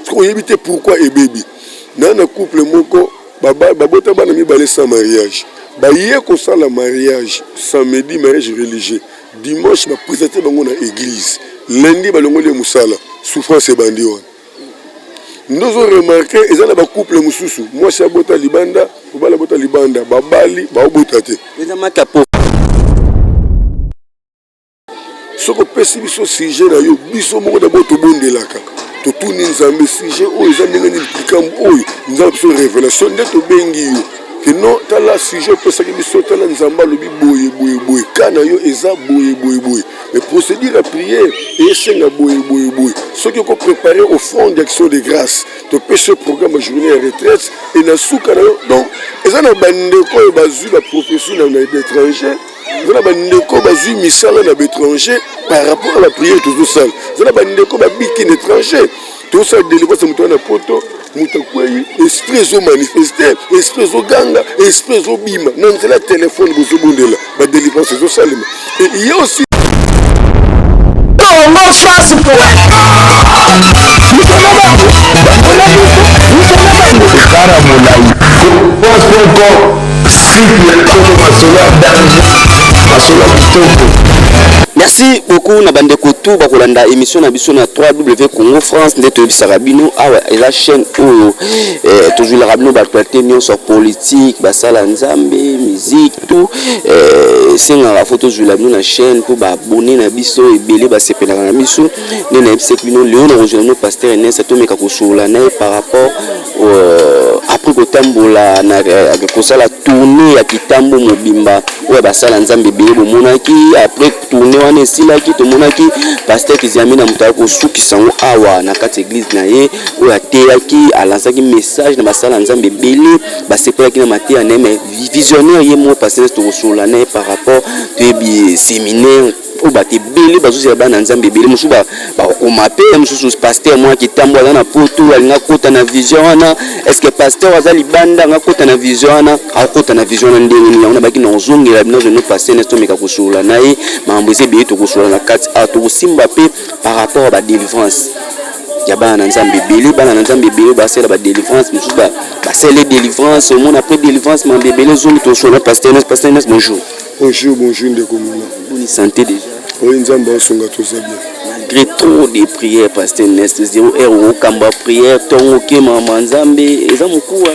Soki oyebi te pourquoi ebebi. Na couple moko babota bana mibale sans mariage, baye kosala mariage samedi, mariage religieux, dimanche baprésente bango na église, lundi balongoli ye mosala, souffrance ebandi wana. Nde ozo remarquer, eza na bacouple mosusu, mwasi abota libanda, mobali abota libanda, babali baobota te. Eza maka po. Soki opesi biso sujet na yo, biso moko d'abord tobondelaka, totuni Nzambe sujet oyo eza ndenge nini, likambo oyo Nzambe biso révélation, nde tobengi yo ke non, tala sujet opesaki biso, tala Nzambe alobi boye boye boye, ka na yo eza boye boye boye, mais procédure ya prière esenga boye boye boye. Soki okopréparer offrande d'action de grâce, topesi yo programme ya journée ya retraite e na suka na yo. Donc eza na bandeko oyo bazwi baprophétie na étranger, eza na bandeko bazwi misala na baétranger par rapport à baprière tozosala, eza na bandeko babiki na étranger, tozosala délivrance, moto wana na poto, moto akwei, esprit ezomanifeste, esprit ezoganga, esprit ezobima na nzela ya telefone, bozobondela, badélivrance ezosalema. Ye aussi. Congo France biso na bango, bango na biso, biso na bango. Ekara molai, france.com, site ya solo, masolo ya danger, masolo ya kitoko. Merci beaucoup na bandeko tu bakolanda émission na biso na 3W Congo France. Nde toyebisaka bino awa, eza chaîne oyo tozwilaka bino baactualité nyonso ya politique, basala Nzambe, musique, tout. Esengaka fo tozwila bino na chaîne mpo baabonnés na biso ebele basepelaka na biso. Nde nayebisaki bino, lelo na kozwila bino pasteur Ernest, tomeka kosolola na ye par rapport après kotambola na kosala tournée ya kitambo mobimba oyo basala Nzambe ebele bomonaki. Après tournée wana esilaki, tomonaki pasteur Kiziami na moto akosukisa yango awa na kati église na ye oyo ateyaki, alansaki message na basala Nzambe ebele, basepelaki na mateya na ye. Mais visionnaire ye moko pasteur, tokosolola na ye par rapport toyebi séminaire oyo bato ebele bazozela, bana Nzambe ebele mosusu bakokoma mpe mosusu. Pasteur mwa kitambo aza na poto, alinga kota na vision wana. Est ce que pasteur aza libanda anga kota na vision wana, akokota na vision wana ndenge nini? Yango nabaki na kozongela bino zeno pasteur Ernest, tomeka kosolola na ye. Makambo eza ebele tokosolola na kati awa, tokosimba mpe par rapport ya badélivrance ya bana na Nzambe ebele. Bana na Nzambe ebele basala badélivrance, mosusu basala délivrance, omona après délivrance makambo ebele ezongi. Tosolola pasteur Ernest. Pasteur Ernest, bonjour. Bonjour, bonjour ndeko mona. Boni santé déjà? Oyo Nzambe aosunga, toza bien. Malgré trop de prières, pasteur Ernest, zéro heure okamba prière, ntongo okema ma Nzambe eza mokuwa.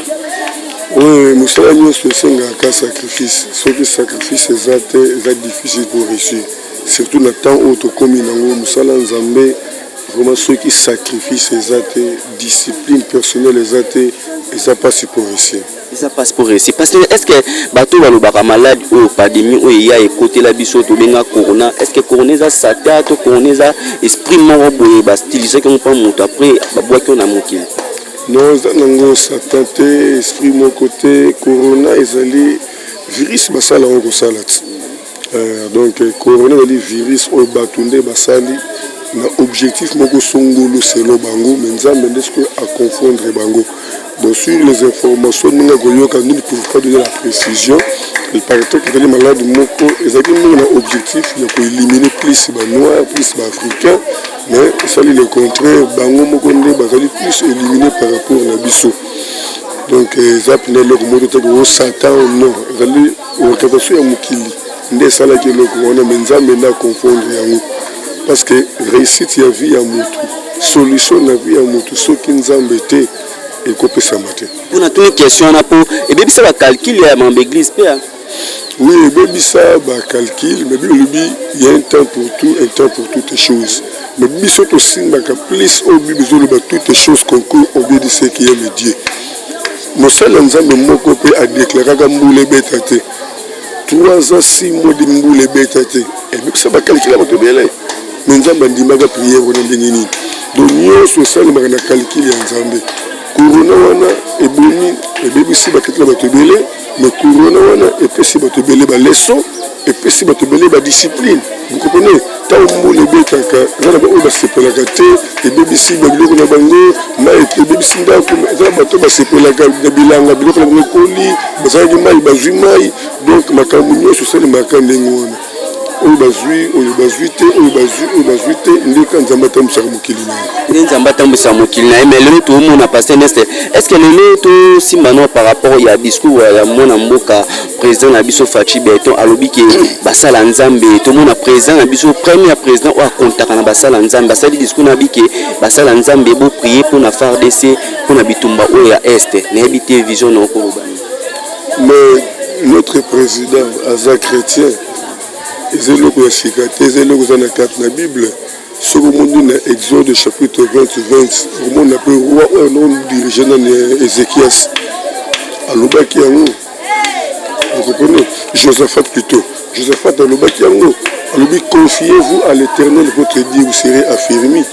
Oyo mosala nyonso esengaka sacrifice. Soki sacrifice eza te, eza difficile pour réussir, surtout na temps oyo tokómi nango. Mosala Nzambe vraiment, soki sacrifice eza te, discipline personnelle eza te, eza mpasi pour réussir. Eza mpasi pour réussir. Parce que est ce que bato balobaka maladi oyo, pandémie oyo eya ekotela biso, tobenga corona, est ce que corona eza satan to corona eza esprit moko boye bastilisaki yango mpa moto, après babwaki oyo na mokili? Non, eza nango satan te, esprit moko te. Corona ezali virus, basala yango kosala ti. Donc corona ezali virus oyo bato nde basali na objectif moko songolo selo bango, mais Nzambe nde sikoyo aconfondre bango. Bon, sur les informations ndenge akoyoka, nous ne pouvons pas donner la précision. Il paraît que ezali malade moko ezalaki mingi na objectif ya koéliminer plus banoir, plus baafricain, mais esali le contraire, bango moko nde bazali plus éliminé par rapport na biso. Donc eza mpena eloko moko te o satan, non, ezali orientation ya mokili nde esalaki eloko wana, mais Nzambe nde aconfondre yango, parce que réussite ya vie ya motu, solution na vie ya motu, soki Nzambe te, ekopesama te. Mpona tuni question wana mpo ebebisa bacalcul ya mambo église mpe. Oui, ebebisa bacalcul, mais bible elobi: y a un temps pour tout, un temps pour toutes choses. Mais biso tosimbaka plus oyo Bible ezoloba: toutes choses concourent au bien de ceux qui aiment Dieu. Mosali ya Nzambe moko mpe adéclaraka mbula ebeta te, 3 ans 6 mois de mbula ebeta te, ebebisa bacalcul ya bato ebele, mais Nzambe andimaka prière wana. Ndenge nini? Donc nyonso esalemaka na calcul ya Nzambe. Corona wana ebomi, ebebisi bacalcul ya bato ebele, mais corona wana epesi bato ebele baleçon, epesi bato ebele badiscipline. Vous comprenez? Ntango mbula ebetaka, eza na baoyo basepelaka te, ebebisi babiloko na bango, mai ebebisi ndako. Eza na bato basepelaka na bilanga, biloko na bango ekoli, bazalaki mai, bazwi mai. Donc makambo nyonso esalemaka ndenge wana. Oyo bazwi, oyo bazwi te, oyo bazwi, oyo bazwi te, nde ka Nzambe atambwisaka mokili na ye. Nde Nzambe atambwisaka mokili na ye. Mais lelo toomona, pasteur Ernest, est ce que lelo tosimba no par rapport ya discours ya mwana mboka, président na biso Fatshi Béton? Alobi ke basala Nzambe, tomona président na biso, premier président oyo akontaka na basala Nzambe, asali discours na bi ke basala Nzambe boprier mpona FARDC, mpona bitumba oyo ya Est. Nayebi te vision na okoloba nini. Mais notre président aza chrétien, eza eloko ya sika te, eza eloko eza na kati na Bible. Soki omoni na Exode chapitre 20 20, omona mpe roi oyo no dirige nani, Ézéchias, alobaki yango. Vous comprenez? Josaphat plutôt, Josaphat alobaki yango, alobi: "Confiez-vous à l'Éternel votre Dieu, vous serez affermis,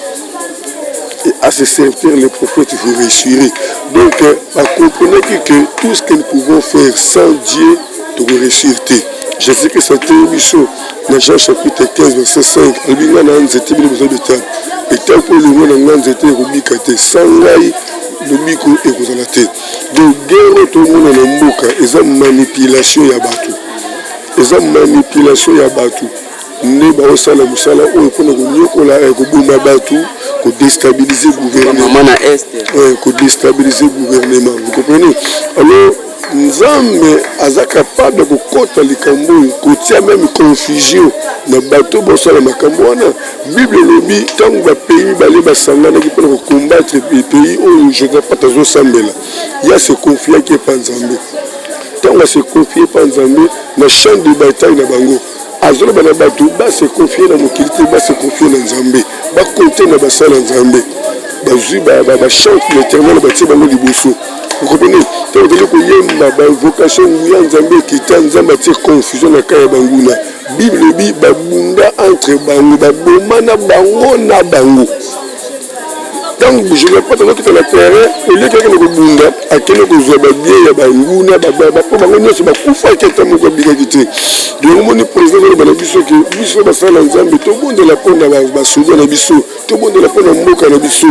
et à ses serviteurs les prophètes, vous réussirez." Donc bacomprenaki que tout ce que nous pouvons faire sans Dieu, tokoréussir te. Jésus Christ ateyi biso na Jean chapitre 15 verset 5, alobi: "Ngai na nzete, bino boza bitabe. Etabe mpo elongwa na ngai, nzete ekobika te. Sans ngai, lobiko ekozala te." Donc guerre oyo tomona na mboka eza manipulation ya bato, eza manipulation ya bato nde baosala mosala oyo mpona konyokola, koboma bato, kodéstabiliser gouvernement. Mama na Est. Kodéstabiliser gouvernement, vous comprenez? Alors Nzambe aza capable ya kokɔta likambo oyo, kotia même confusion na bato bosala makambo wana. Bible elobi ntango bapays mibale basanganaki mpona kocombattre pays oyo Josaphat azosambela, ye ase confiaki epa Nzambe. Ntango ase confie epa Nzambe na champ de bataille na bango, azoloba na bato base confie na mokili te, base confie na Nzambe, bakote na basala Nzambe, bazwi bachante l'Éternel, batie bango liboso. Okomprendre? Ntango tozali koyemba bainvocation, nguya Nzambe ekita, Nzambe atie confusion na ka ya banguna. Bible elobi babunda entre bango, baboma na bango na bango. Ntango Josaphat azokita na terrain, oleki akende kobunda, akende kozwa babiens ya banguna, po bango nyonso bakufaki, ata moko abikaki te. Donc omoni, président azoloba na biso ke biso basala Nzambe tobondela mpona basoda na biso, tobondela mpona mboka na biso.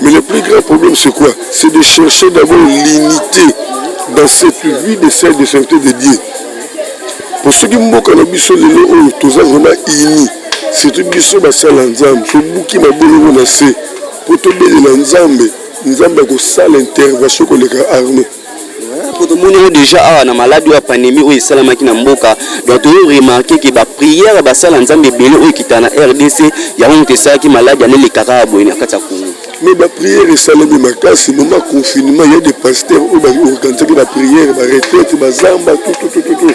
Mais le plus grand problème, c'est quoi? C'est de chercher d'abord l'unité dans cette vie de celle de serviteur de Dieu. Po soki mboka na biso lelo oyo toza vraiment uni, surtout biso basala Nzambe, tobuki mabolongo na se mpo tobelela Nzambe, Nzambe akosala intervention koleka armée. Po tomoni yango déjà awa na maladi oyo ya pandémie oyo esalamaki na mboka. Donc toyo remarquer ke baprière basala Nzambe ebele oyo ekitaka na RDC, yango moto esalaki maladi ane elekaka ya boye na kati ya Congo. Mais baprière esalemi makasi. Moment confinement, ya des pasteurs oyo baorganisaki baprière, baretraite, bazamba, tututututu.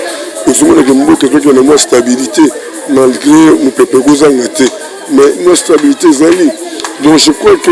Ozomonaka mboka ezwaki na mwa stabilité, malgré mopepe ekozanga te, mais mwa stabilité ezali. Donc je crois que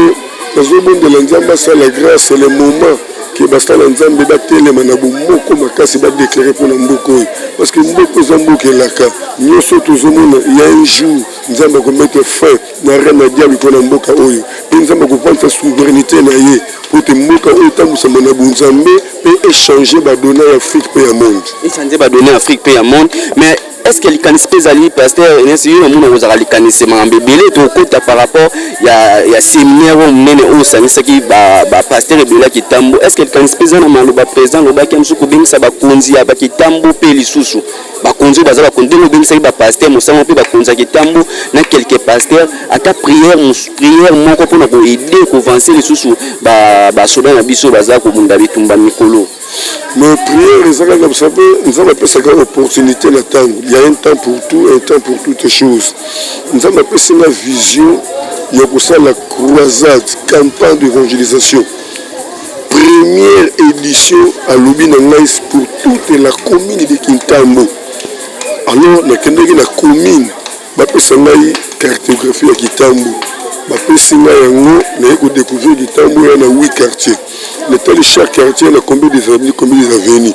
nazobondela Nzambe asala grâce, le moment ke basala Nzambe batelema na bomoko makasi, badéclarer mpona mboka oyo, parce que mboka eza mboka elaka nyonso. Tozomona ya un jour Nzambe akomettre fin na règne ya diable mpona mboka oyo, mpe Nzambe akovandisa souveraineté na ye po te mboka oyo etambwisama na bonzambe mpe échange badonnées ya Afrique mpe ya monde. Échange badonnées ya Afrique mpe ya monde. Mais est ce que likanisi mpe ezali, pasteur Ernest, yo namona kozalaka likanisi makambo ebele, tokota par rapport ya séminaire oyo monene oyo osangisaki bapasteur ebele ya Kitambo, est ce que likanisi mpe eza na maloba président alobaki ya mosusu kobengisa bakonzi ya bakitambo mpe lisusu bakonzi oyo baza bakonzi, ndenge obengisaki bapasteur mosala mpe bakonzi ya Kitambo na quelque pasteur, ata prière moko mpona koaider koavancer lisusu basoda na biso baza kobunda bitumba mikolo? Mais prière eza kaka bisa mpe Nzambe apesaka opportunité na ntango. Il y a un temps pour tout, un temps pour toutes choses. Nzambe apesi nga vision ya kosala croisade, campagne d'évangélisation, première édition. Alobi na ngai pour toute la commune de Kintambo. Alors nakendaki na commune, bapesa ngai cartographie ya Kitambo, bapesi ngai yango, naye kodécouvrir Kitambo ya na 8 quartier. Natali chaque quartier na combien des avenues, combien des avenues.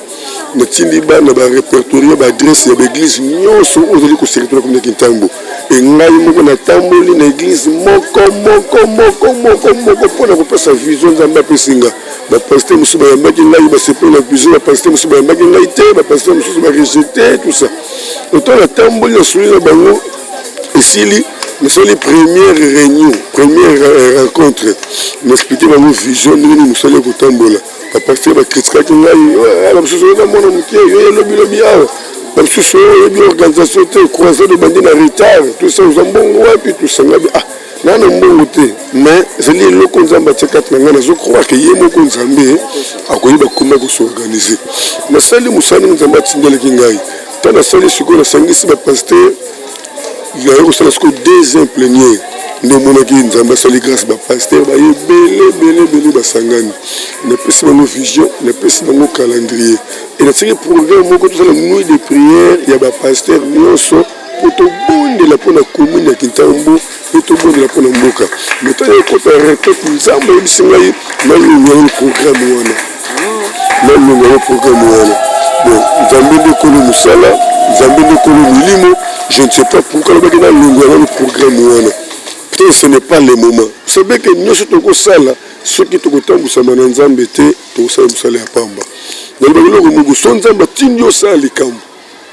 Natindi bana barépertorier baadresse ya baéglise nyonso oyo ozali kocirculer na commune ya Kintambo. E ngai moko natamboli na église moko moko moko moko moko mpona kopesa vision Nzambe apesi nga. Bapasteur mosusu bayambaki ngai, basepeli na vision. Bapasteur mosusu bayambaki ngai te, bapasteur mosusu barejeter, tout ça. Oto natamboli, nasoli na bango, esili, nasali première réunion, première rencontre, naexpliquer bango vision, ndenge nini mosali ya kotambola. Bapasteur bacritiquaki ngai, bamosusu: "Oza mwana moke, yo elobilobi awa." Bamosusu oyo oyebi organisation te, croisade ebandi na retard, tout ça, oza mbongo wapi, tout ça. Ngabi ah, naa na mbongo te, mais ezali eloko Nzambe atie kati na ngai, nazo croire ke ye moko Nzambe akoyeba koma kos'organiser. Nasali mosala ndenge Nzambe atindelaki ngai. Ntango nasali sikoyo, nasangisi bapasteur, naye kosala sikoyo deuxième plénière. Nde omonaki Nzambe asali grâce, bapasteur baye ebele ebele ebele, basangani. Napesi bango vision, napesi bango calendrier e natiki programme moko, tosala nuit de prière ya bapasteur nyonso mpo tobondela mpona commune ya Kintambo mpe tobondela mpona mboka. Mais ntango ekota retraite, Nzambe ayebisi ngai nalonga yango programme wana, nalonga yango programme wana. Bon, Nzambe nde kolo mosala, Nzambe nde kolo milimo. Je ne sais pas pourquoi alobaki nalonga yango programme wana. Peut-être ce n'est pas le moment. Vous savez que nyonso tokosala, soki tokotambusama na Nzambe te, tokosala mosala ya pamba. Nalobaki eloko moko: so Nzambe atindi osala likambo,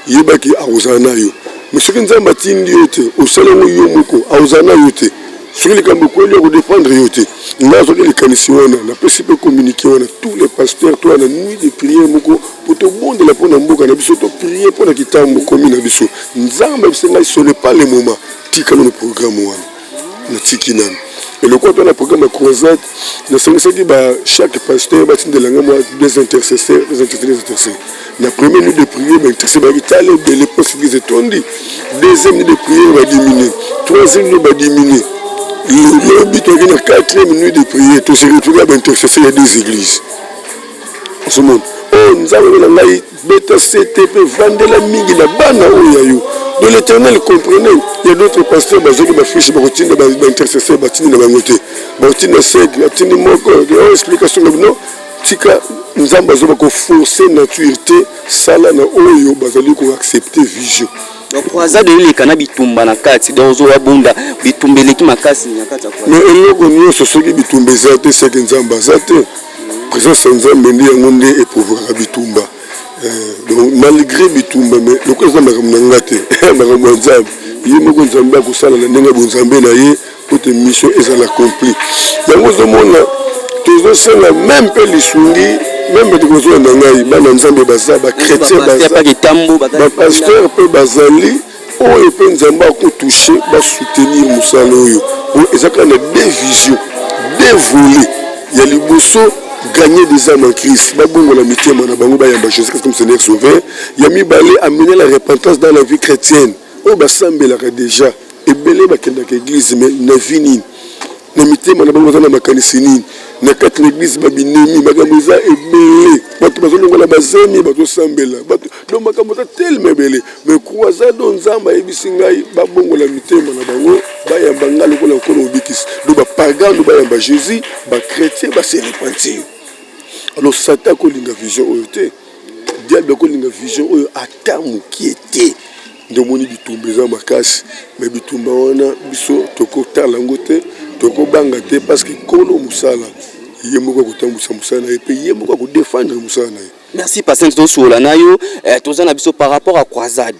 yebaki akozala na yo. Mais soki Nzambe atindi yo te, osala yango yo moko, akozala na yo te. Soki likambo ekweli, akodéfendre yo te. Nga azwaki likanisi wana, napesi mpe communiqué wana, tous les pasteurs to na nuit de prière moko mpo tobondela mpo na mboka na biso, toprie mpo na Kitambo komi na biso. Nzambe ayebisi ngai: ce n'est pas le moment, tika nano programme wana. Natiki nano eloko to na programme ya croisade. Nasangisaki ba chaque pasteur batindelanga mwa des intercesseurs, des intercesseurs, des intercesseurs. Na première nuit de prière, baintercesseur bayaki tala ebele mpo église etondi. Deuxième nuit de prière, badiminuer. Troisième nuit, badiminuer. Lobi toyaki na quatrième nuit de prière, tose retrouver baintercesseur ya deux églises. Ozomona oyo Nzambe na ngai beta sete mpe vandela mingi na bana oyo ya yo. Donc l'Éternel comprenait, il y a d'autres pasteurs bazwaki bafiche, bakotinda baintercesseur, batindi na bango te, bakotinda 5, batindi moko. Oyo explication na bino, tika Nzambe azoba koforce nature te, sala na oyo bazali koaccepte vision. Donc croisade eleka na bitumba na kati, donc ozowabunda bitumba eleki makasi na kati ya croisade. Mais eloko nyonso, soki bitumba eza te, seke Nzambe aza te. Présence ya Nzambe nde yango nde eprovokaka bitumba. Donc malgré bitumba, mais lokola eza makambo na nga te, makambo ya Nzambe, ye moko Nzambe akosala na ndenge ya bonzambe na ye po te mission ezala accompli. Yango ozomona tozosenga même mpe lisungi, même bato kozolanda ngai, bana Nzambe baza bachrétien, bapasteur mpe bazali oyo mpe Nzambe akotouche, basoutenir mosala oyo. Eza kaka na deux visions, deux volets. Ya liboso, gagner des âmes en Christ, babongola mitema na bango, bayamba Jésus Christ comme Seigneur Sauveur. Ya mibale, amener la repentance dans la vie chrétienne. Oyo basambelaka déjà ebele, bakendaka église, mais na vie nini? Na mitema na bango baza na makanisi nini? Na kati na église babinemi, makambo eza ebele, bato bazolongola bazemi, bazosambela bato. Donc makambo eza telema ebele. Mais croisade oyo, Nzambe ayebisi ngai babongola mitema na bango, bayamba ngai lokola Nkolo mobikisi. Donc bapagano bayamba Jésus, bachrétien base repentir. Alors Satan akolinga vision oyo te, diable akolinga vision oyo ata mokie te. Nde omoni bitumba eza makasi. Mais bitumba wana, biso tokotala yango te, tokobanga te, parce que Nkolo mosala ye moko akotambwisa mosala na ye mpe ye moko akodefendre mosala na ye. Merci, pasteur. Tosola na yo, toza na biso par rapport à croisade.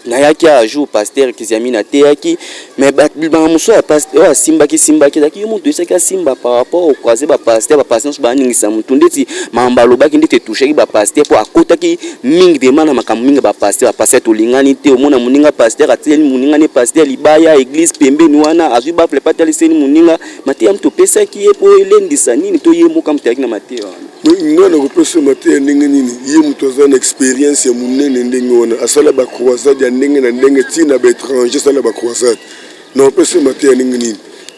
Nayaki a jour, pasteur Kiziami ateyaki, mais banga mosusu ya pasteur oyo asimbaki simbaki ezalaki yo moto esaki asimba par rapport au croisade. Bapasteur nyonso baningisa motu ndeti makambo alobaki, ndeti etouchaki bapasteur, mpo akotaki mingi vraiment na makambo mingi ya bapasteur. Bapasteur tolingani te. Omona moninga pasteur atieli moninga ne pasteur libaya, église pembeni wana, azwi bafle pa ataliseli moninga. Mateya moto opesaki ye mpo elendisa nini to ye moka moto ayaki na mateya wana? Nga na kopesa mateya ndenge nini? Ye moto aza na expérience ya monene ndenge wana, asala bacroisade ya ndenge na ndenge, ntina baétranger, asala bacroisade. Na kopesa mateya ndenge nini?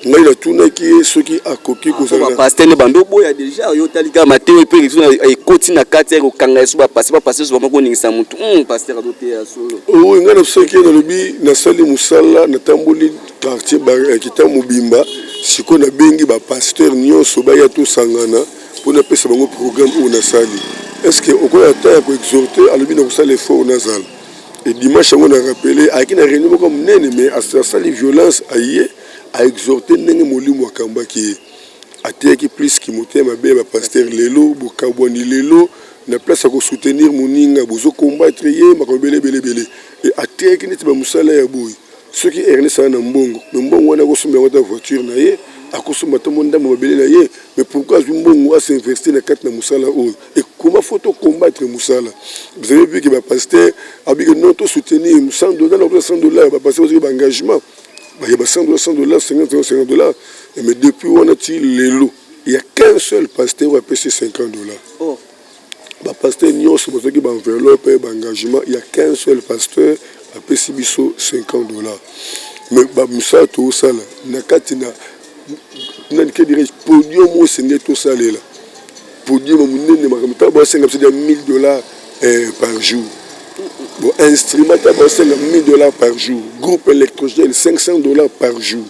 Ngai natunaki ye soki akoki kozala. Bapasteur nde bando oboya déjà. Yo otali kaka mateya mpe ekoti na kati ya kokanga esu bapasteur. Bapasteur so bama koningisa motu, pasteur azoteya solo. Oyo ngai nasoki nalobi, nasali mosala, natamboli quartier Kita mobimba. Sikoyo nabengi bapasteur nyonso baya, tosangana mpo napesa bango programme oyo nasali. Est ce que okoya ata ya koexhorte? Alobi na kosala effort, nazala. E dimanche yango na rappele, ayaki na réunion moko monene, mais asali violence, aye aexhorte ndenge molimo akambaki ye. Ateyaki plus que motema mabe ya bapasteur. Lelo bokabwani, lelo na place ya kosoutenir moninga, bozokombattre ye, makambo ebele ebele ebele. E ateyaki neti bamosala ya boye. Soki Ernest aza na mbongo, mais mbongo wana akosomba yango ata voiture na ye, akosomba ata mo ndambo mabele na ye. Mais pourquoi azwi mbongo asinvestir na kati na mosala oyo? Comment faut tocombattre mosala? Vous avez vu que bapasteur abike non, tosoutenir 100 $, na 100 $, bapasteur bazaki baengagement baya ba 100 $, 100 $, 50, 50 $. Mais depuis wana ti lelo, il y a qu'un seul pasteur oyo apesi 50 $. Oh. Bapasteur nyonso bazwaki baenveloppe, baengagement, il y a qu'un seul pasteur apesi biso 50 $. Mais bamisala tozosala na kati na nani, que dirais, podium oyo esengeli tosalela, podium monene, makambo ntango baosenga biso dia 1000 dollars par jour. Bon, instrument ta baosenga 1000 dollars par jour, groupe électrogène 500 $ par jour.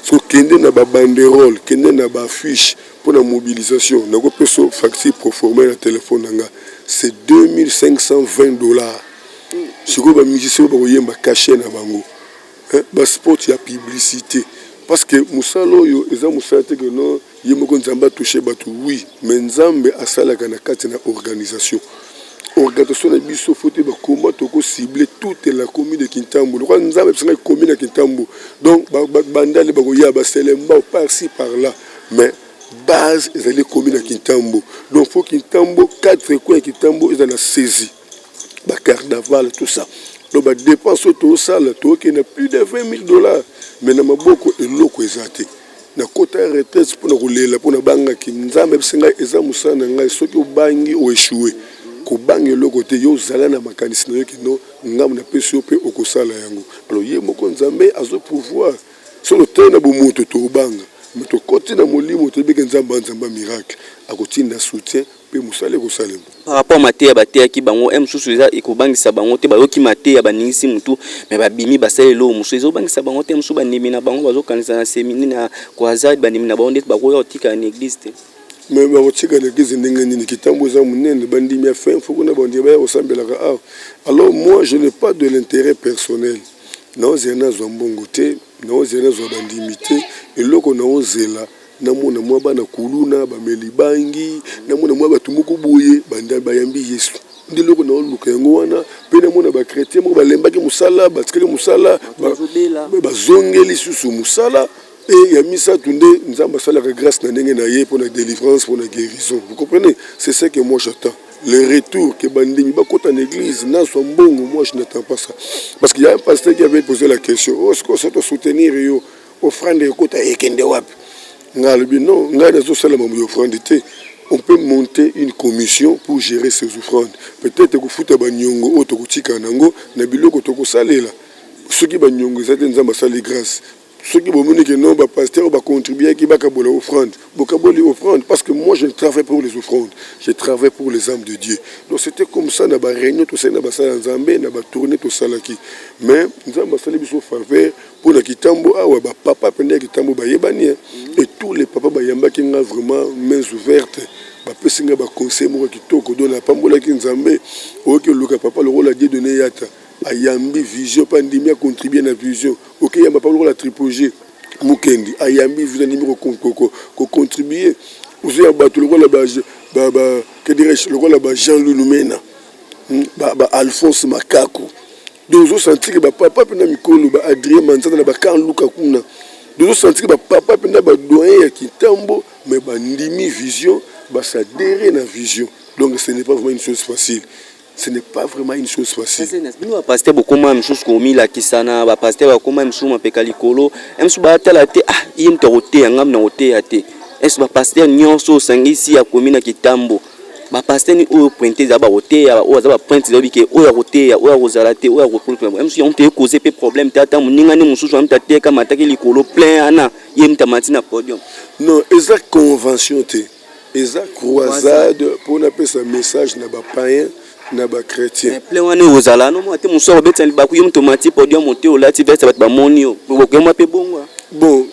So kende na babanderole, kende na baaffiche mpo na mobilisation, nakopesa facture proforma na telefone na nga, c'est 2520 dollars. Sikoyo bamusicien oyo bakoyemba, cachet na bango, baspot ya publicité, parce que mosala oyo eza mosala te ke non, ye moko Nzambe atouche bato. Oui, mais Nzambe asalaka na kati na organisation. Organisation na biso, faut te bakoma tokocible toute la commune de Kintambo. Lokola Nzambe apesangai commune ya Kintambo, donc bandale bakoya, baselemba par-ci par là, mais base ezali commune ya Kintambo. Donc faut Kintambo, quatre coins ya Kintambo eza na saisi, bacarnaval, tout ça. Donc badépense oyo tozosala, tokokende plus de 20 000 $, mais na maboko eloko eza te. Nakota ya retraite mpona kolela, mpona bangaki Nzambe apesi ngai, eza mosala na ngai. Soki obangi, oéchoué. Kobanga eloko te, yo ozala na makanisi na yo kino ngambo napesi yo mpe okosala yango. Alors ye moko Nzambe azo pouvoir. Soki totali na bomoto, tobanga, mais tokoti na molimo, toyebeke Nzambe, Nzambe miracle, akotinda soutien mpe mosala ekosalema. Par rapport mateya bateyaki bango, e mosusu eza ekobangisa bango te? Bayoki mateya, baningisi mutu, me babimi, basali eloko mosusu ezobangisa bango te? Mosusu bandimi na bango bazokanisa na séminaire na croisade, bandimi na bango ndeti bakoya kotika na église te. Mais bakotika na église ndenge nini? Kitambo eza monene, bandimi ya fin fo kuna, bandimi baya kosambelaka awa. Alors moi, je n'ai pas de l'intérêt personnel. Naozela nazwa mbongo te, naozela nazwa bandimi te. Eloko naozela, namona mwa bana kuluna bameli bangi, namona mwa bato moko boye bayambi Yesu, nde eloko naoluka yango wana. Mpe namona bachrétien moko balembaki mosala, batikali mosala, bazongeli lisusu mosala. E ya misato nde Nzambe asalaka grâce na ndenge na ye mpona délivrance, mpona guérison. Vous comprenez? C'est ce que moi j'attends, le retour ke bandimi bakota na église, nazwa mbongo. Moi, je n'attends pas ça, parce qu'il y a un pasteur qui avait posé la question: oh, sikoyo so tosoutenir yo, offrande ekota ekende wapi? Ngai alobi: non, ngai nazosala mambo ya offrande te. On peut monter une commission pour gérer ces offrandes, peut-être kofuta baniongo oyo tokotika nango na biloko tokosalela. Soki baniongo eza te, Nzambe asali grâce. Soki bomoni ke non, bapasteur oyo bacontribuaki, bakabola offrande, bokaboli offrande, parce que moi, je ne travaille pour les offrandes, je travaille pour les âmes de Dieu. Donc c'était comme ça na baréunion tosali na basala ya Nzambe, na batournée tosalaki. Mais Nzambe asali biso faveur mpo na Kitambo awa, bapapa pene ya Kitambo bayebani, et tous les papas bayambaki nga vraiment mains ouvertes, bapesi nga baconseil moko kitoko. Donc napambolaki Nzambe. Oyoki oluka papa lokola Dieudonné Yata, ayambi vision mpe andimi acontribue na vision. Okeyamba papa lokola Tripoge Mokendi, ayambi vision, andimi kocontribue. Ozoya bato lokola, que dirais-je, lokola ba Jean Louis Lumena, ba Alphonse Makako. Donc ozosentir bapapa mpena mikolo, ba Adrien Manzana na bakan luka kuna. Donc ozosentir bapapa mpena, badoyen ya Kitambo, mais bandimi vision, baadhérer na vision. Donc ce n'est pas vraiment une chose facile, ce n'est pas vraiment une chose facile. Bino bapasteur bokóma misusu komilakisa na bapasteur, bakóma misusu mapeka likolo, mosusu bayatala te. Ah, ye moto akoteya, ngambi na koteya te. Ese bapasteur nyonso osangisi akomi na Kitambo, bapasteur ni oyo pointe eza bakoteya, oyo aza bapointe eza bike, oyo akoteya, oyo akozala te, oyo mosusu yango te ekoze mpe problème te? Ata moningani mosusu amutu ateka mataki likolo plein ana ye mutu amati na podium. Non, eza convention te, eza croisade mpona apesa message na bapayen, na bachrétien. Plein wana ekozala no te, mosusu akobetisa libaku, yo moto omati podium te, olati veste, bato bamoni yo, okema mpe bongo. Bon,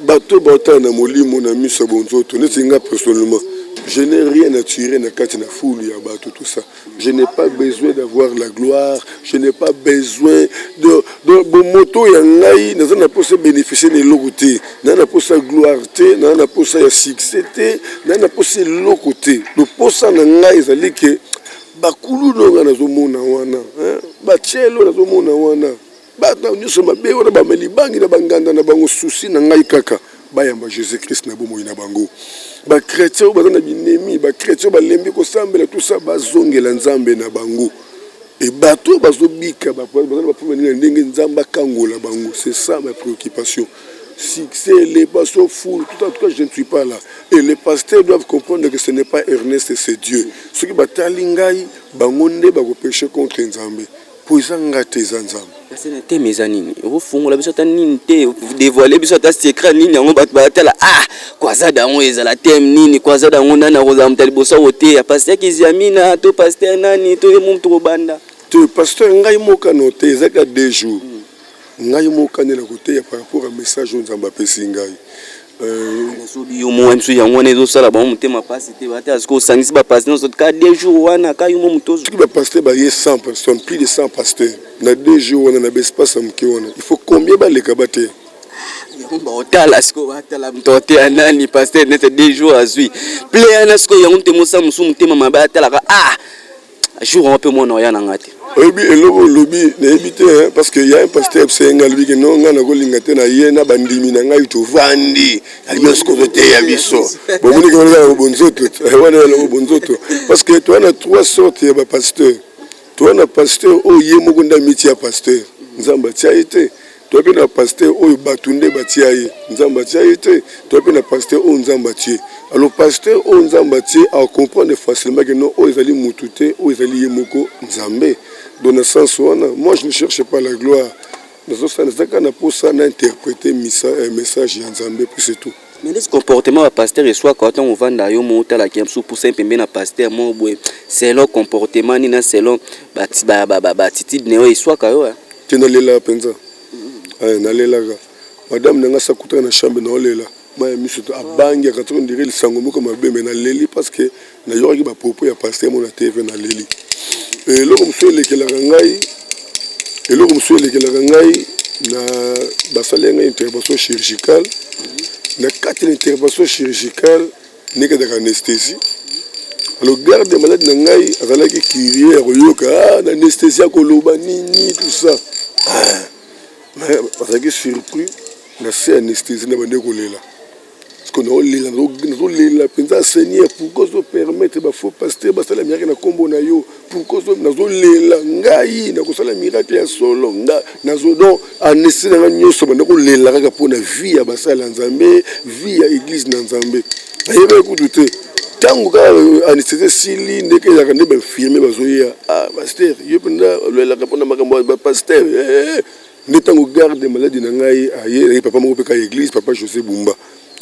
bato baotala na molimo, na miso ya bonzoto. Neti nga personnellement, je n'ai rien à tirer na kati na foule ya bato, tout ça. Je n'ai pas besoin d'avoir la gloire, je n'ai pas besoin de bomoto ya ngai. Naza na mposa bénéficier na eloko te, naza na mposa gloire te, naza na mposa ya succès te, naza na mposa eloko te. Loposa na ngai ezali ke bakulu no ngai nazomona wana, batielo nazomona wana, bato nyonso mabe wana, bameli bangi na banganda na bango. Susi na ngai kaka Bayamba Jesus Christ na bomoi na bango. Ba chretiens oyo baza na binemi, ba chretiens oyo balembi kosambela, tout ça, bazongela Nzambe na bango. Et bato oyo bazobika, baza na ba problème na ndenge Nzambe akangola bango. C'est ça ma préoccupation. Succès, les pasteurs foule, tout en tout cas, je ne suis pas là. Et les pasteurs doivent comprendre que ce n'est pas Ernest, c'est Dieu. Soki batali ngai, bango nde bako pécher contre Nzambe. Po eza nga te, eza Nzambe. Kasi na teme eza nini? Okofungola biso ata nini te, dévoiler biso ata secret nini yango bato batala? Ah, croisade yango ezala teme nini? Croisade yango nani akozala moto ya liboso akoteya? Pasteur Kiziamina to pasteur nani to ye moto kobanda? Te, pasteur, ngai mokano te, ezaka 2 jours. Ngai mokani na koteya par rapport à message oyo Nzambe apesi ngai. Nasobi yo mwa miso yango wana ezosala bango motema mpasi te. Bate sikoyo osangisi bapasteur nyonso ka 2 jours wana, ka yo mo moto. Soki bapasteur baye 100 personnes, plus de 100 pasteurs na 2 jours wana, na baespace ya moke wana, il faut combien baleka bateya? Yango baotala sikoyo, batala moto oteya nani. Pasteur nete 2 jours azwi ple wana sikoyo, yango motema osala mosusu motema mabe, atalaka ah, jour yango mpe mwana oya na nga te. Oyebi eloko olobi, nayebi te, parce que ya un pasteur biso ngai alobi ke no, ngai nakolinga te na ye na bandimi na ngai tovandi, alingi siko toteya biso. Bomoni ke wana bonzoto wana, eloko bonzoto, parce que toza na trois sortes ya bapasteur. Toza na pasteur oyo ye moko nde amitia pasteur, Nzambe atia ye te. Toza mpe na pasteur oyo bato nde batia ye, Nzambe atia ye te. Toza mpe na pasteur oyo Nzambe atie. Alors pasteur oyo Nzambe atie acomprendre facilement ke non, oyo ezali mutu te, oyo ezali ye moko Nzambe. Donc na sens wana, moi je ne cherche pas la gloire. Nazosala, naza kaka na mposa na interpréter message ya Nzambe, puis c'est tout. Mais neti comportement ya pasteur eswaka ntango ovanda yo mo, otalaki mosusu pusa pembe na pasteur mo boye, selon comportement nini na selon baattitude na yo, eswaka yo? Te, nalelaka mpenza. Nalelaka. Madame na nga sakutaka na chambre, naolela mai ya miso, abangiaka to ndire lisango moko mabe. Me naleli parce que nayokaki bapropos ya pasteur mo na TV, naleli. Eloko mosusu elekelaka ngai, eloko mosusu elekelaka ngai na basali ya ngai intervention chirurgicale. Na kati na intervention chirurgicale, ndenge ezalaka anesthésie, alors garde malade na ngai azalaki curieux ya koyoka ah, na anesthésie akoloba nini, tout ça. Ah, mais azalaki surpris na se anesthésie na bande kolela, parce que naolela, nazolela mpenza: "Seigneur, pourquoi ozopermettre bafaux pasteur basala miracle na nkombo na yo? Pourquoi?" Nazolela ngai nakosala miracle ya solo nga nazo. Donc anesthésie na ngai nyonso banda kolela kaka mpona vie ya basala ya Nzambe, vie ya église na Nzambe. Nayebaki kutu te. Ntango kaka anesthésie esili, ndenge ezalaka nde bainfirmier bazoya: "Ah, pasteur, yo mpenza olelaka mpona makambo ya bapasteur." Nde ntango garde malade na ngai aye, papa moko mpe ka église, papa José Bumba,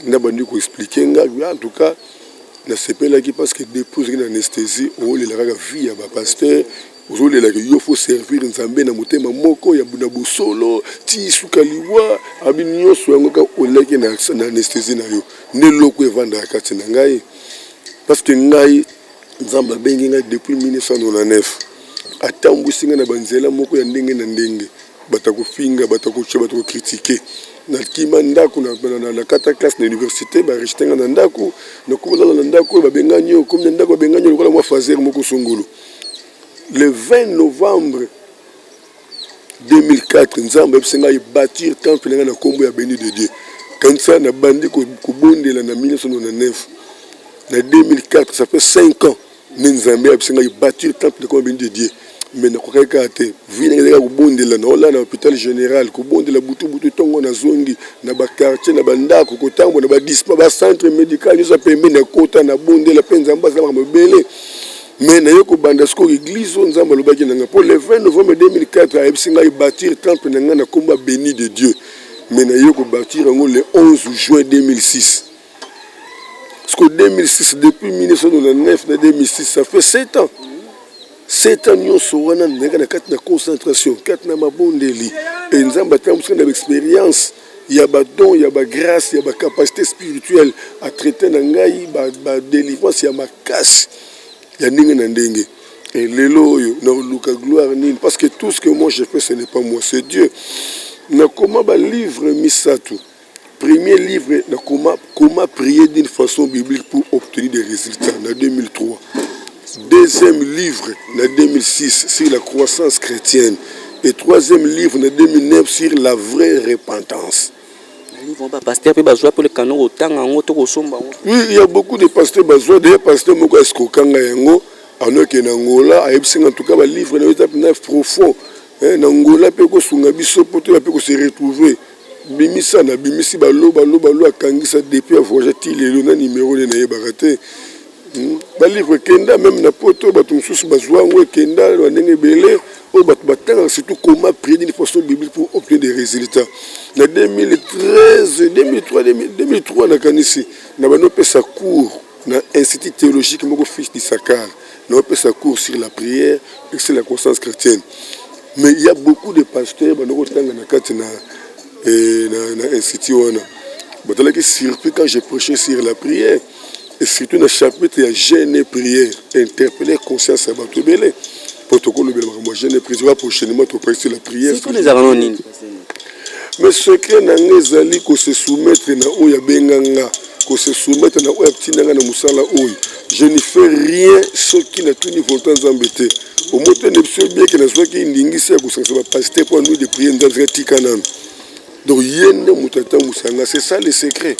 nde abandi koexpliquer nga. En tout cas nasepelaki, parce que depuis ozalaki na anesthésie, ozolela kaka vie ya bapasteur, ozolelaka yo faut servir Nzambe na motema moko ya na bosolo ti suka liwa. Abi nyonso yango kaka olelaki na anesthésie na yo, nde eloko evandaka kati na ngai, parce que ngai Nzambe abengi ngai depuis 1999, atambwisi ngai na banzela moko ya ndenge na ndenge, bato kofinga, bato kotia, bato kocritiquer. Nakima ndako na kata classe na université, barejeter ngai na ndako, nakoma lala na ndako oyo babengani yo, komi na ndako babengani yo lokola mwa faser moko songolo. Le 20 novembre 2004, Nzambe ayebisi ngai bâtir temple na ngai na nkombo ya Béni de Dieu. Kanisa nabandi kobondela na 1999, na 2004, ça fait 5 ans nde Nzambe ayebisi ngai bâtir temple na nkombo ya Béni de Dieu. Mais nakokaki kaka te. Vie ndenge ezalaki kobondela, naolala na hôpital général, kobondela butu butu, ntongo nazongi na baquartier, na bandako, kotambola na badispa, bacentre médical nyonso pembeni, nakota, nabondela mpe Nzambe azala makambo ebele. Mais naye kobanda sikoyo église oyo Nzambe alobaki na ngai, mpo le 20 novembre 2004 ayebisi ngai bâtir temple na ngai na nkombo ya Béni de Dieu. Mais naye kobâtir yango le 11 juin 2006. Parce que 2006, depuis 1999 na 2006, ça fait 7 ans. 7 ans nyonso wana nazalaki na kati na concentration, kati na mabondeli, e Nzambe atambwisaka na baexpérience ya badon, ya bagrâce, ya bacapacité spirituelle, atraiter na ngai badélivrance ya makasi ya ndenge na ndenge. E lelo oyo nakoluka gloire nini? Parce que tout ce que moi je fais, ce n'est pas moi, c'est Dieu. Nakoma balivre misato. Premier livre na comment prier d'une façon biblique pour obtenir des résultats, na 2003. Deuxième livre na 2006, sur la croissance chrétienne, et troisième livre na 2009, sur la vraie repentance. Balivre bapasteur mpe bazwa mpe lekano kotanga yango to kosomba yango? Oui, il y a beaucoup de pasteurs bazwa. D'ailleurs, pasteur moko escroquanga yango, anoke na Angola, ayebisi nga: en tout cas, balivre na yo eza mpenza profond. Na Angola mpe kosunga biso mpo toya mpe kose retrouver. Bimisa, nabimisi balo balo balo, akangisa depuis avoyage ti lelo na numéro nde nayebaka te. Balivre ekenda même na Poto, bato mosusu bazwa yango, ekenda bandenge ebele oyo bato batangaka, surtout comment prier d'une façon biblique pour obtenir des résultats. Na 2013, 2003, 2003 nakanisi, na bandi opesa cours na institut théologique moko, Fils d'Issacar, na opesa cours sur la prière et sur la conscience chrétienne. Mais il y a beaucoup de pasteurs bandi kotanga na kati na institut wana. Bazalaki surpris quand j'ai prêché sur la prière et surtout na chapitre ya jeûne et prière, interpeller conscience ya bato ebele mpo tokolobela makambo ya jeûne et prière. Prochainement toprêche sur la prière. Secret ezalaka no nini? Mais secret na nga ezali kose soumettre na oyo abenga nga, kose soumettre na oyo atinda nga na mosala oyo. Je ne fais rien soki natuni volonté Nzambe te. Omotene biso bieke nazwaki ndingisi ya kosangisa bapasteur mpo nuit de prière, Nzambe sika tika nano. Donc ye nde moto atambwisa nga, c'est ça le secret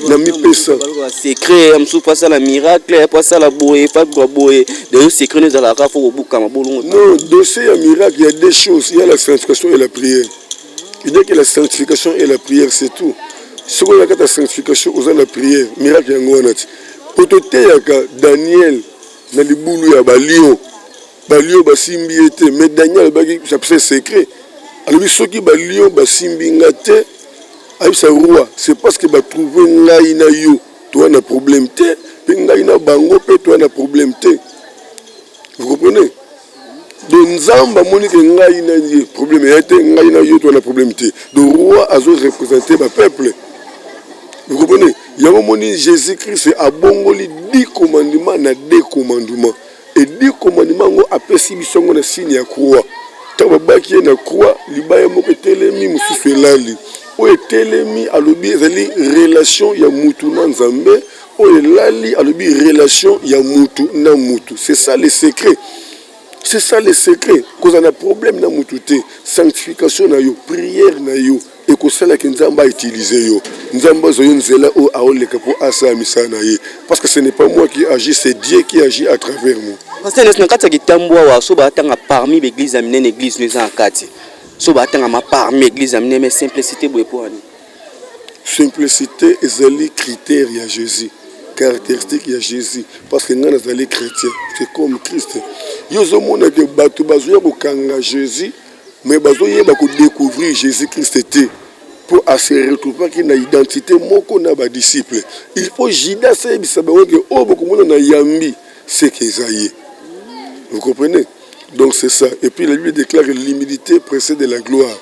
na mipesa. Secret ya mosusu, po asala miracle, po asala boye, po boye, d'ailleurs secret no ezalaka fo kobukama bolongo? Non, dossier ya miracle, il y a deux choses: il y a la sanctification et la prière. Il y a que la sanctification et la prière, c'est tout. Soki oza kati ya sanctification, oza na prière, miracle yango wana ti po toteyaka Daniel na libulu ya balion, balion basimbi ye te. Mais Daniel alobaki, apesa secret, alobi: soki balion basimbi nga te, ayebisa roi, c'est parce que batrouve ngai na yo toza na problème te, mpe ngai na bango mpe toza na problème te. Vous comprenez? Donc Nzambe amoni ke ngai na ye problème eya te, ngai na yo toza na problème te. Donc roi azoreprésente bapeuple, vous comprenez? Yango moni Jésus Christ abongoli 10 commandement na deux commandement, et 10 commandement yango apesi biso yango na signe ya croix. Ntango babaki ye na croix, libaya moko etelemi, mosusu elali. Oyo etelemi, alobi ezali relation ya mutu na Nzambe. Oyo elali, alobi relation ya mutu na mutu. C'est ça le secret, c'est ça le secret. Kozala na problème na mutu te, sanctification na yo, prière na yo ekosalaki Nzambe autilize yo, Nzambe azwa yo nzela oyo aoleka mpo asala misala na ye, parce que ce n'est pas moi qui agit, c'est Dieu qui agit à travers moi. Pasteur Ernest, na kati ya kitambo awa, so batanga parmi baeglise ya minene, église no eza na kati. So batangama parmi église ya minene, mais simplicité boye, mpo wani? Simplicité ezali critère ya Jésus, caractéristique ya Jésus, parce que ngai nazali chrétien, c'est comme Christ. Yo ozomona ke bato bazoya kokanga Jésus, mais bazoyeba kodécouvrir Jésus Christ te, mpo ase retrouvaki na identité moko na badisciple. Il faut Judas ayebisa bango ke oyo bokomona na yambi, c'est que eza ye. Vous comprenez? Donc c'est ça. Et puis la Bible déclare que l'humilité précède la gloire.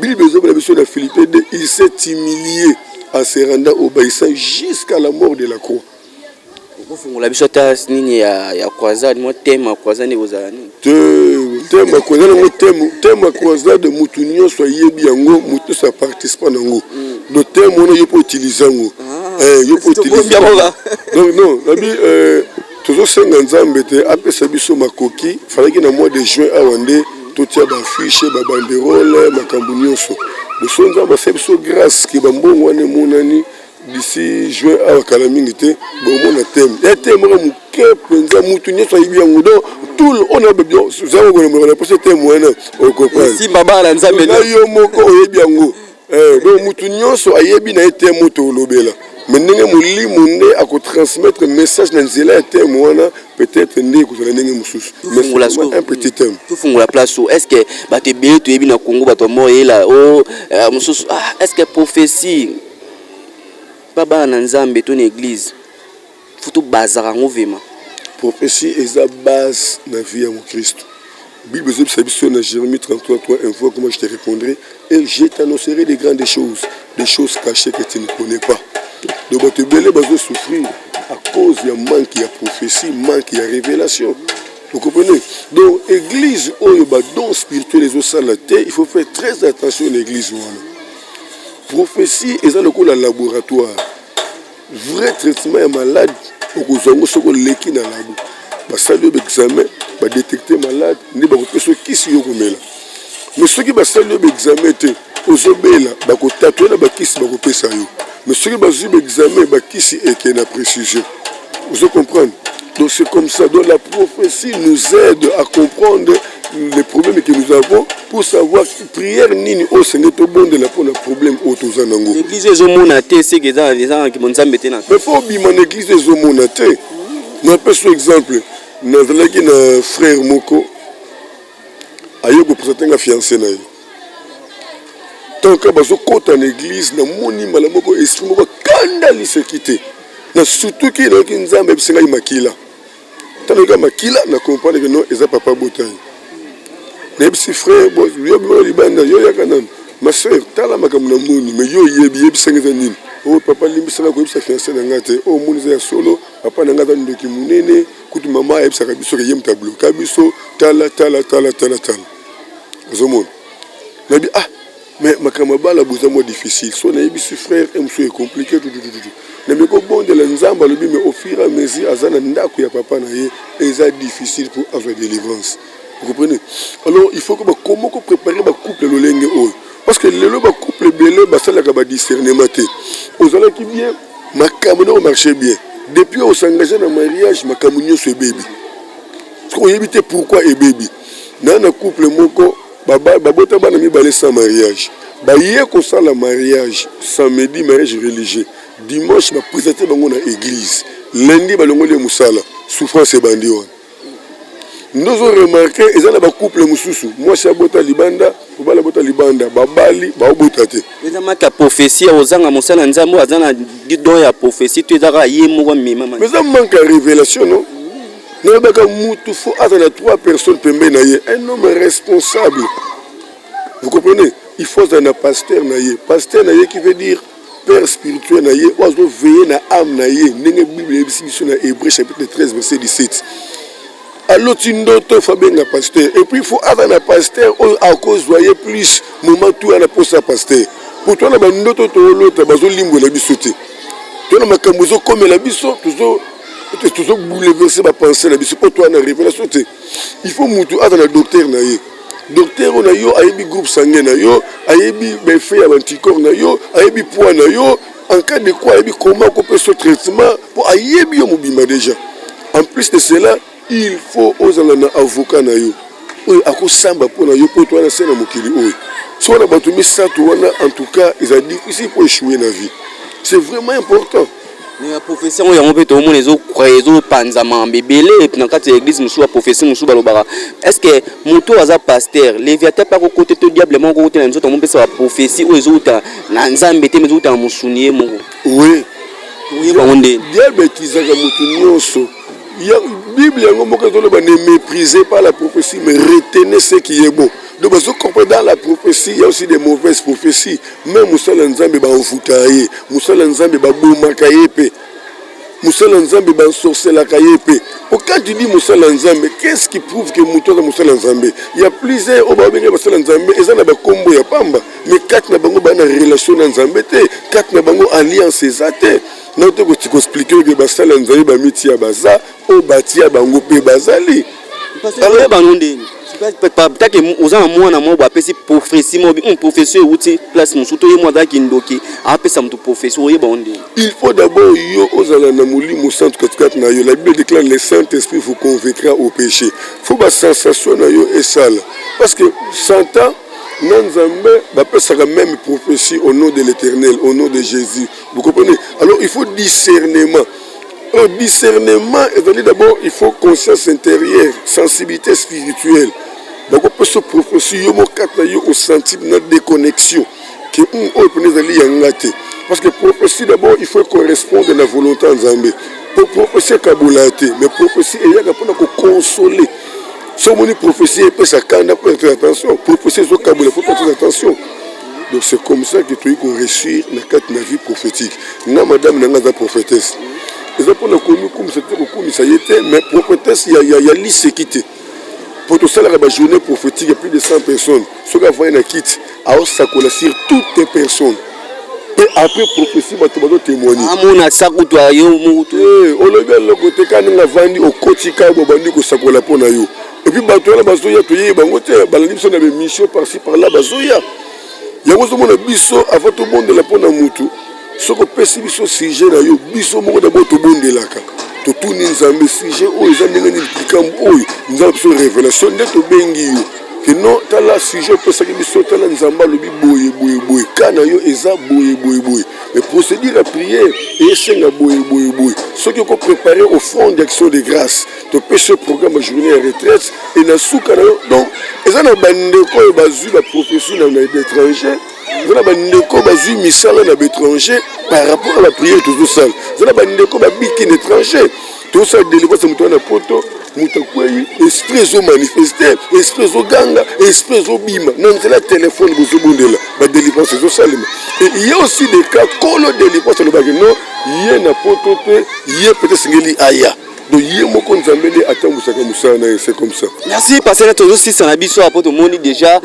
Bible ezobela biso na Philippe 2: il s'est humilié en se rendant obéissant jusqu'à la mort de la croix. Okofungola biso ata nini ya croisade, mwa thème ya croisade ekozala nini? Te, thème ya croisade yango, thème ya croisade, motu nyonso ayebi yango, motu nyonso aparticipe na yango. Donc thème wana, yo mpo utilize yango, yo mpo utilize. Donc non, nabi tozosenga Nzambe te apesa biso makoki. Falaki na mois de juin awa nde totia baaffiche, babanderole, makambo nyonso. Boso Nzambe asali biso grâce ke bambongo wana emonani d'ici juin awa, kala mingi te. Bomona thème ya thème moko moke mpenza, mutu nyonso ayebi yango. Donc tout oyo zango na posa thème wana, okocomprendre. Simba bana Nzambe. Na yo moko oyebi yango. Donc mutu nyonso ayebi na ye thème oyo tolobela, mais ndenge molimo nde akotransmettre message na nzela ya thème wana, peut-être nde ekozala ndenge mosusu, mais un petit thème. Tofungola place o, est ce que bato ebele toyebi na Congo, bato mo oyela o mosusu, ah, est ce que prophétie mpa bana na Nzambe to na église fo tobazaka yango vraiment? Prophétie eza base na vie ya mokristo. Bible ezobisa biso na Jérémie 33 3: invoque moi, je te répondrai et je t'annoncerai des grandes choses, des choses cachées que tu ne connais pas. Donc bato ebele bazosouffrir à cause ya manque ya prophétie, manque ya révélation, vous comprenez? Donc église oyo badon spirituel ezosala te, il faut faire très attention na église wana. Prophétie eza lokola laboratoire. Vrai traitement ya malade, okozwa yango soki oleki na labo, basali oyo baexamen, badétecte malade, nde bakopesa kisi yo komela. Mais soki basali yo baexamen te, ozobela, bakotatouer na bakisi bakopesa yo. Mais soki bazwi baexamen, bakisi eke na précision. Ozo comprendre? Donc c'est comme ça. Donc la prophétie nous aide à comprendre les problèmes que nous avons pour savoir prière nini oyo senge tobondela mpona problème oyo toza nango. Église ezomona te, seke eza nzambe te na. Mais faut obima na église ezomona te. Napesa exemple: nazalaki na frère moko, aye koprésenter nga fiancé na ye. Tanka bazokɔta na église, namoni mbala moko esprit moko kanda liseki te. Na sutuki, nayoki Nzambe ayebisi ngai makila. Ntango nayoka makila, na comprendre que non, eza papa botai. Nayebisi frère: yo bima libanda, yo yaka nanu. Ma soeur, tala makambo namoni, mais yo oyebi, yebisanga eza nini. Oyo papa, limbisanga, koyebisa fiancé na ngai te. Oyo omoni eza ya solo. Papa na ngai aza ndoki monene. Kutu mama ayebisaka biso ke ye moto abloka biso. Tala, tala, tala, tala, tala, ozomona nabi. Ah, mais makambo ya bala boza mwa difficile. So nayebisi frère e mosusu ecompliqué tutututu. Nameki kobondela Nzambe, alobi mais au fur et à mesure aza na ndako ya papa na ye, eza difficile pour azwa délivrance. Vous comprenez? Alors il faut que bakoma kopréparer bacouple lolenge oyo, parce que lelo bacouple ebele basalaka badiscernement te. Ozalaki bien, makambo na omarche bien. Depuis osengage na mariage, makambo nyonso ebebi. Soki oyebi te pourquoi ebebi. Na couple moko, babota bana mibale sans mariage. Baye kosala mariage samedi, mariage religieux. Dimanche baprésente bango na église. Lundi balongoli ye mosala. Souffrance ebandi wana. Nde ozoremarquer, eza na bacouple mosusu, mwasi abota libanda, mobali abota libanda, babali baobota te. Eza maka ya prophétie, ozanga mosala Nzambe oyo aza na don ya prophétie to eza kaka ye moko amema? Mais eza manque ya révélation. Non, nayebaka mutu faut aza na trois personnes pembeni na ye. Un homme responsable, vous comprenez, il faut azala na pasteur na ye. Pasteur na ye qui veut dire père spirituel na ye, oyo azoveiller na âme na ye, ndenge Bible eyebisi biso na Hébreu chapitre 13 verset 17. Aloti ndoto, faut abenga pasteur. Et puis faut aza na pasteur oyo akozwa ye plus moment tu wana mposa pasteur, po to wana bandoto toolota bazolimbwela biso te, to na makambo ezokomela biso, tozobouleverser bapensées na biso, mpo to wana révélation te. Il faut mutu aza na docteur na ye. Docteur oyo na yo ayebi groupe sanguin na yo, ayebi baeffet ya baanticorps na yo, ayebi poids na yo, en cas de quoi ayebi comment akopesa traitement, mpo ayebi yo mobimba déjà. En plus de cela, il faut ozala na avocat na yo oyo akosamba mpo na yo, mpo to wana se na mokili oyo. So wana bato misato wana, en tout cas eza difficile po échouer na vie. C'est vraiment important. Mais baprophétie yango, yango mpe toomona ezopanzama ebele na kati ya église mosusu. Baprophétie mosusu balobaka, est ce que moto oyo aza pasteur, léviathan mpe akokote to diable moko kote na nzoto amopesa baprophétie oyo ezouta na Nzambe te, mais ezouta na mosuni ye moko? Oui. Toyeba yango ndeni? Diable ekizaka motu nyonso. Bible yango moko ezoloba: ne méprisez pas la prophétie, mais retenez ce qui est bon. Donc bazocomprendre, dans la prophétie il y a aussi des mauvaises prophéties. Même mosala ya Nzambe, banvutaka ye. Mosala ya Nzambe, babomaka ye. Mpe mosala ya Nzambe, bansorcelaka ye mpe. Po quand tu dis mosala ya Nzambe, qu'est-ce qui prouve que moto aza mosala ya Nzambe? Il y a plusieurs oyo babenge basala ya Nzambe, eza na bakombo ya pamba, mais kati na bango baa na relation na Nzambe te. Kati na bango alliance eza te. Na te koexpliquer oke basala ya Nzambe bamitia baza oyo batia bango mpe bazali. Bango ndeni peut-être oza na mwana moko apesi prophétie moko, prophétie euti place mosusu, to ye mo azalaki ndoki, apesa moto prophétie, oyeba ngo ndeni? Il faut d'abord yo ozala na Molimo Santo katikati na yo. La Bible déclare: le Saint-Esprit vous convaincra au péché. Faut basensation na yo esala, parce que Satan na Nzambe bapesaka même prophétie au nom de l'Éternel, au nom de Jésus. Vous comprenez? Alors il faut discernement. Alors discernement ezali d'abord il faut conscience intérieure, sensibilité spirituelle. Bakopesa prophétie, yo moko kati na yo osenti na déconnexion ke oyo mpena ezali yanga te. Parce que prophétie, d'abord il faut correspondre na volonté ya Nzambe, po prophétie ekabola te, mais prophétie eyaka mpona koconsoler. So omoni prophétie epesa kanda, faut faire attention. Prophétie ezokabola, faut faire attention. Donc c'est comme ça que toyi koréussir na kati na vie prophétique. Nga, madame na nga aza prophétesse. Eza mpona komikumisa te, kokumisa ye te, mais prophétesse ya liseki te, po tosalaka bajournée prophétique ya plus de 100 personnes. Soki avandi na kiti, aosakola sur toutes les personnes, mpe après prophétie bato bazotémoigne. Amona sakutu yo mokutu. Olobi eloko te, kaka ndenge avandi, okoti kaka, bobandi kosakola mpo na yo. Et puis bato wana bazoya, toyebi bango te, balandi biso na baémission par-ci par-là, bazoya. Yango ozomona biso, avant tobondela mpo na mutu, soki opesi biso sujet na yo, biso moko d'abord tobondelaka, totuni Nzambe sujet oyo eza ndenge nini, likambo oyo. Nzambe biso révélation nde tobengi yo ke non, tala sujet opesaki biso, tala Nzambe alobi boye boye boye, ka na yo eza boye boye boye, mais procédure ya prière esenga boye boye boye. Soki okopréparer offrande d'action de grâce, topesi yo programme ya journée ya retraite e na suka na yo. Donc eza na bandeko oyo bazwi baprophétie na étranger, eza na bandeko bazwi misala na baétranger par rapport à la prière tozosala, eza na bandeko babiki na étranger, tozosala délivrance ya moto wana na Poto, moto akwei, esprit ezomanifeste, esprit ezoganga, esprit ezobima na nzela ya telefone, bozobondela, badélivrance ezosalema. Et ye aussi des cas, kolo délivrance alobaki non, ye na Poto te, ye peut esengeli aya. Donc ye moko Nzambe nde atambwisaka mosala na ye, c'est comme ça. Merci, pasteur. Tozosisa na biso apo tomoni déjà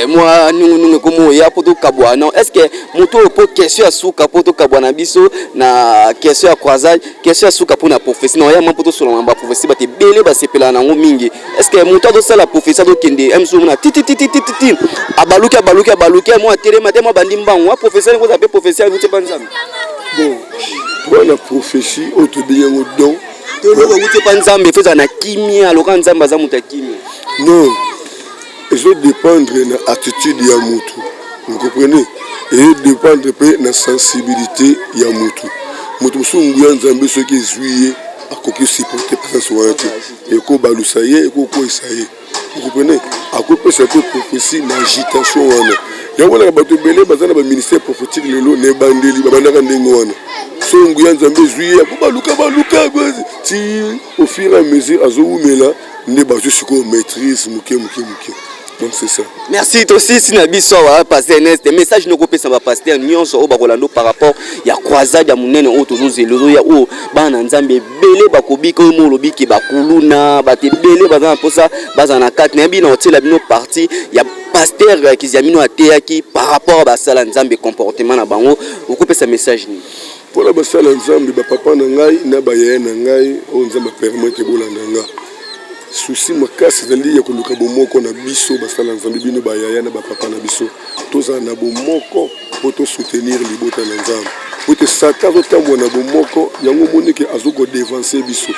mwa nungunungu ekomi oya mpo tokabwana. Non, est ce que moto oyo, mpo question ya suka mpo tokabwana na biso na question ya croisade, question ya suka mpona prophétie na oya mwa mpo tosolama baprophétie, bato ebele basepelaka nango mingi. Est ce que moto azosala prophétie, azokende mosusu, omona titititititi, abaluki, abaluki, abaluki, mwa atelema te, mwa bandi mbangu, prophétie kozala mpe prophétie avuti epa Nzambe? Bon, mpona prophétie oyo tobengi yango don. Eloko euti epa Nzambe, fo ezala na kimia, loka Nzambe aza moto ya kimia. Non, ezodépendre na attitude ya motu, vous comprenez? Ezodépendre mpe na sensibilité ya motu. Moto mosusu, nguya Nzambe soki ezwi ye, akoki supporter présence wana te, ekobalusa ye, ekokweyisa ye, vous comprenez? Akopesa mpe prophétie na agitation wana. Yango monaka bato ebele baza na baministère prophétique lelo, na ebandeli babandaka ndenge wana. So nguya Nzambe ezwi ye, akobaluka baluka ti au fur et à mesure azowumela, nde bazwi sikoyo maîtrise moke moke moke. Donc c'est ça. Merci. Tosisi na biso awa. Pasteur Ernest, message noko opesa bapasteur nyonso oyo bakolanda par rapport ya croisade ya monene oyo tozozela, ozoya, oyo bana na Nzambe ebele bakobika, oyo mo olobiki bakuluna, bato ebele baza na mposa bazala na kati. Nayebi na otiela bino partie ya pasteur Kiziamino ateyaki par rapport a basala Nzambe, comportement na bango. Okopesa message nini? Mpona basala Nzambe, bapapa na ngai na bayaya na ngai oyo Nzambe apermettre bolanda nga, souci makasi ezali ya koluka bomoko na biso basala Nzambe. Bino bayaya na bapapa na biso, tozala na bomoko mpo tosoutenir libota na Nzambe, po te Satan azotambola na bomoko. Yango omonike azokodevancer biso,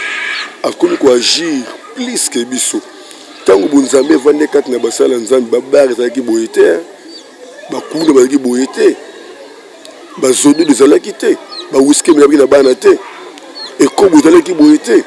akomi koagir plus ke biso. Ntango bonzambe evandi kati na basala Nzambe, babar ezalaki boye te, bakuna bazalaki boye te, bazododo ezalaki te, bawiski emelaki na bana te, ekobo ezalaki boye te.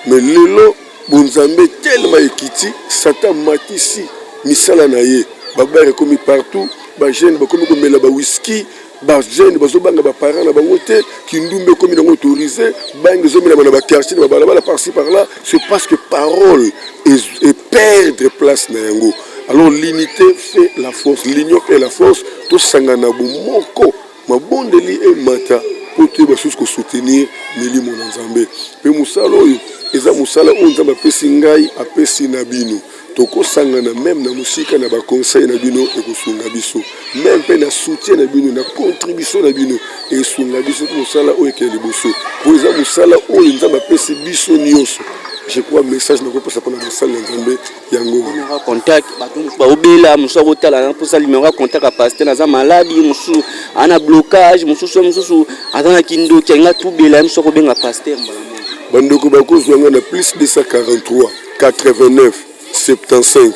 Mais lelo bonzambe telema ekiti, Satan matisi misala na ye, babar ekomi partout, bajeune bakomi komela bawiski, bajeune bazobanga baparent na bango te, kindumba ekomi nango autorisé, bangi ezomelama na baquartier, na babalabala, par-ci par-là. C'est parce que parole eperdre place na yango. Alors l'unité fait la force, l'union fait la force. Tosangana bomoko, mabondeli emata mpo toyeba susu kosoutenir milimo na Nzambe. Mpe mosala oyo eza mosala oyo Nzambe apesi ngai, apesi na bino. Tokosangana même na mosika, na baconseil na bino ekosunga biso, même mpe na soutien na bino, na contribution na bino esunga biso mpo mosala oyo ekende liboso, mpo eza mosala oyo Nzambe apesi biso nyonso. Je crois message nakopesa mpona mosala ya Nzambe yango wana. Contact, bato mosusu baobela, mosusu akotala na mposa numéro ya contact ya pasteur, aza maladi, mosusu aza na blocage, mosusu aza na kindoki, alinga tubela ye, mosusu akobenga pasteur mbala moko. Bandeko bakozwa nga na plus 243 89 75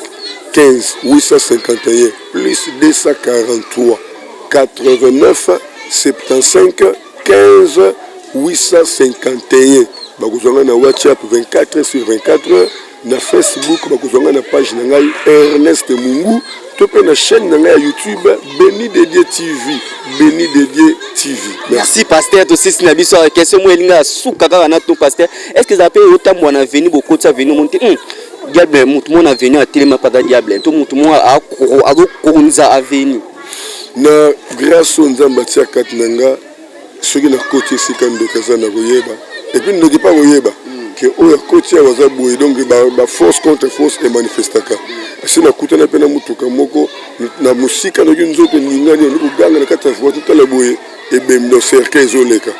15 851, plus 243 89 75 15 851. Bakozwa nga na WhatsApp 24 sur 24 heures, na Facebook bakozwa nga na page na ngai Ernest Mungu, to mpe na chaîne na ngai ya YouTube, Béni de Dieu TV, Béni de Dieu TV. Merci, pasteur. Tosisi na biso. Question mo elinga ya suka kaka na to pasteur: est ce que ezala mpe otambola na avenue, bokoti avenue, omoni te diable, motu mo na avenue atelema mpata diable, to motu mo azokonza avenue? Na grâce oyo Nzambe atia kati na nga, soki nakoti esika ndoki aza, na koyeba. Et puis ndoki mpa koyeba ke oyo akoti awa aza boye. Donc baforce contre force emanifestaka. Asi nakutana mpe na motuka moko na mosika, noki nzoto eningani, andi koganga na kati ya voiture. Tala boye, ebembe, cercueil ezoleka,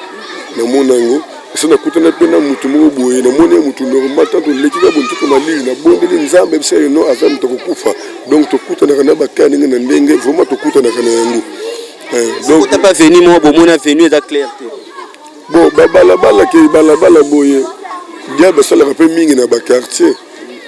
namona yango. Esi nakutana mpe na motu moko boye, namoni ye motu normal, tant toleki kaka boye nzoto malili, nabondeli Nzambe ayebisa ye non, aza moto akokufa. Donc tokutanaka na ba cas ndenge na ndenge, vraiment tokutanaka na yango. Donc kota pa avenue moko bomoni avenue eza clair te. Bon, babalabala ke balabala boye, diable asalaka mpe mingi na baquartier,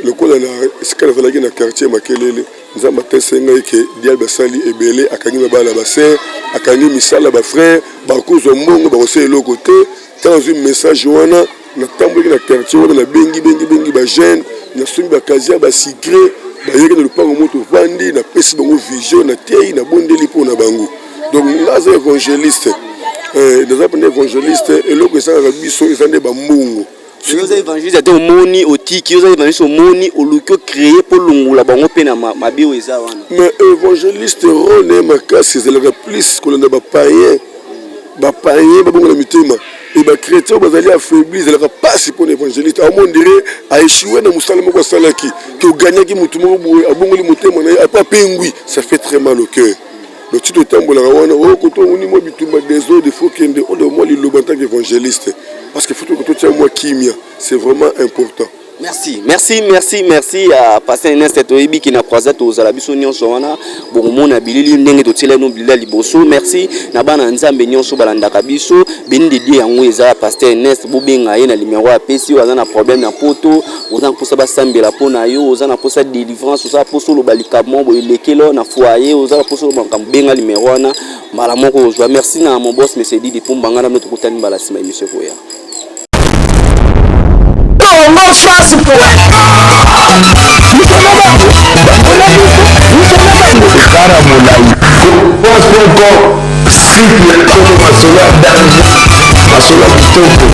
lokola na esika nazalaki na quartier Makelele. Nzambe atese ngai ke diable asali ebele, akangi mabala basere, akangi misala bafrère, bakozwa mbongo bakosala eloko te. Ntango nazwi message wana, natambolaki na quartier wana, nabengi bengi bengi bajeune, nasombi bakazi ya basigre, bayaki na lopango moko, tovandi, napesi bango vision, natei, nabondeli mpo na bango. Donc nga aza évangéliste, naza mpena évangéliste. Eloko esalaka biso eza nde bambongo. Soki oza évangéliste ate omoni otiki, oza évangéliste omoni oluki ocréer mpo longola bango mpe na mabe oyo eza wana. Mais évangéliste, rôle na ye makasi ezalaka plus kolanda bapayen, bapayen babongola mitema, e bachrétien oyo bazali affaibli. Ezalaka mpasi mpona évangéliste. On dirait aéchoué na mosala moko asalaki, ke oganyaki motu moko boye, abongoli motema na ye apo apengwi, ça fait très mal au cœur. Donc ti totambolaka wana, oyo koto omoni mwa bitumba, désordre, faut kende oyo mwa liloba en tant qu'évangéliste, parce que faut totia mwa kimia, c'est vraiment important. Merci, merci, merci, merci à pasteur Ernest. Toyebi na croisade tozala biso nyonso wana, bokomona bilili ndenge totiela no bilili ya liboso. Merci na bana Nzambe nyonso balandaka biso. Beni de Dieu, yango eza pasteur Ernest. Bobenga ye na numéro apesi. Oyo aza na problème na Poto, oza na mposa basambela mpo na yo, oza na mposa délivrance, oza na mposa oloba likambo boye elekelo na foyer, oza na mposa oloba makambo, benga numéro wana mbala moko ozwa. Merci na mon boss monsieur Didi Pumbanga. Na tokutani mbala nsima, émission koya. Congo France point biso na bango, bango na biso, biso na bango. Kara molai, france.com, site ya solo, masolo ya danger, masolo ya kitoko.